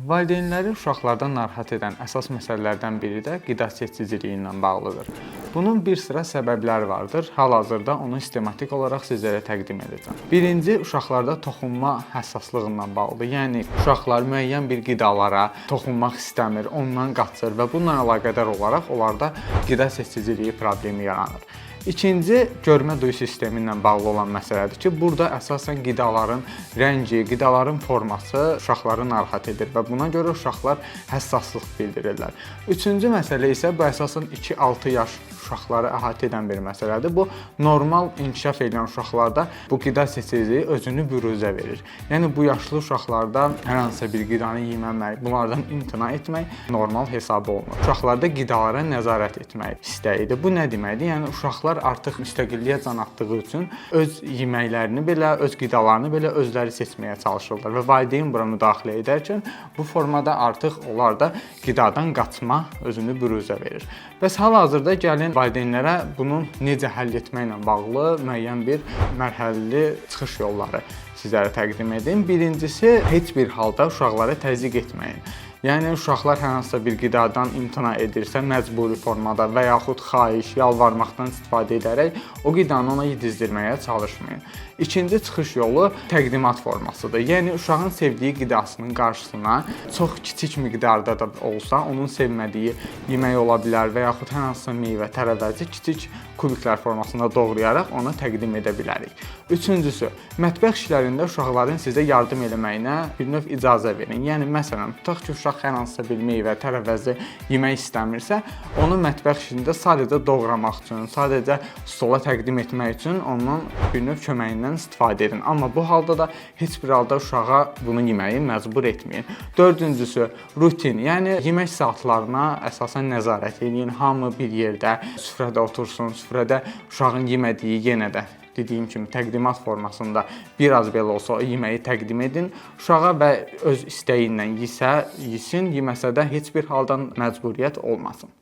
Valideynləri uşaqlardan narahat edən əsas məsələlərdən biri də qida seçiciliyi ilə bağlıdır. Bunun bir sıra səbəbləri vardır. Hal-hazırda onu sistematik olaraq sizlərə təqdim edəcəm. Birinci, uşaqlarda toxunma həssaslığından bağlıdır. Yəni uşaqlar müəyyən bir qidalara toxunmaq istəmir, ondan qaçır və bununla əlaqədar olaraq onlarda qida seçiciliyi problemi yaranır. İkinci, görmə duyu sistemi ilə bağlı olan məsələdir ki, burada əsasən qidaların rəngi, qidaların forması uşaqları narahat edir və buna görə uşaqlar həssaslıq bildirirlər. Üçüncü məsələ isə bu əsasən 2-6 yaş uşaqları əhatə edən bir məsələdir. Bu normal inkişaf edən uşaqlarda bu qida seçiciliyi özünü büruzə verir. Yəni bu yaşlı uşaqlarda hər hansısa bir qidanı yeməmək, bunlardan imtina etmək normal hesab olunur. Uşaqlarda qidalara nəzarət etmək istəyidir. Bu nə deməkdir? Yəni uşaqlar artıq müstəqilliyə can atdığı üçün öz yeməklərini belə, öz qidalarını belə özləri seçməyə çalışırlar və valideyn bura müdaxilə edərkən bu formada artıq onlar da qidadan qaçma özünü büruzə verir. Bəs hal-hazırda gəlin valideynlərə bunun necə həll etməklə bağlı müəyyən bir mərhələli çıxış yolları sizlərə təqdim edim. Birincisi, heç bir halda uşaqlara təzyiq etməyin. Yəni uşaqlar hər hansısa bir qidadan imtina edirsə, məcburi formada və yaxud xahiş, yalvarmaqdan istifadə edərək o qidanı ona yedizdirməyə çalışmayın. İkinci çıxış yolu təqdimat formasıdır. Yəni uşağın sevdiyi qidasının qarşısına çox kiçik miqdarda da olsa, onun sevmədiyi yemək ola bilər və yaxud hər hansısa meyvə, tərəvəzi kiçik kubiklər formasında doğrayaraq ona təqdim edə bilərik. Üçüncüsü, mətbəx işlərində uşaqların sizə yardım eləməyinə bir növ icazə verin. Yəni məsələn, tutaq ki, uşaq hər hansısa bir meyvə, tərəvəzi yemək istəmirsə, onu mətbəx işində sadəcə doğramaq üçün, sadəcə stola təqdim etmək üçün ondan bir növ köməyindən istifadə edin. Amma bu halda da heç bir halda uşağa bunu yeməyi məcbur etməyin. Dördüncüsü, rutin. Yəni yemək saatlarına əsasən nəzarət edin. Hamı bir yerdə süfrədə otursun, süfrədə uşağın yemədiyi yenə də dediyim kimi təqdimat formasında biraz belə olsa o yeməyi təqdim edin uşağa və öz istəyi ilə yesə, yesin, yeməsə də heç bir haldan məcburiyyət olmasın.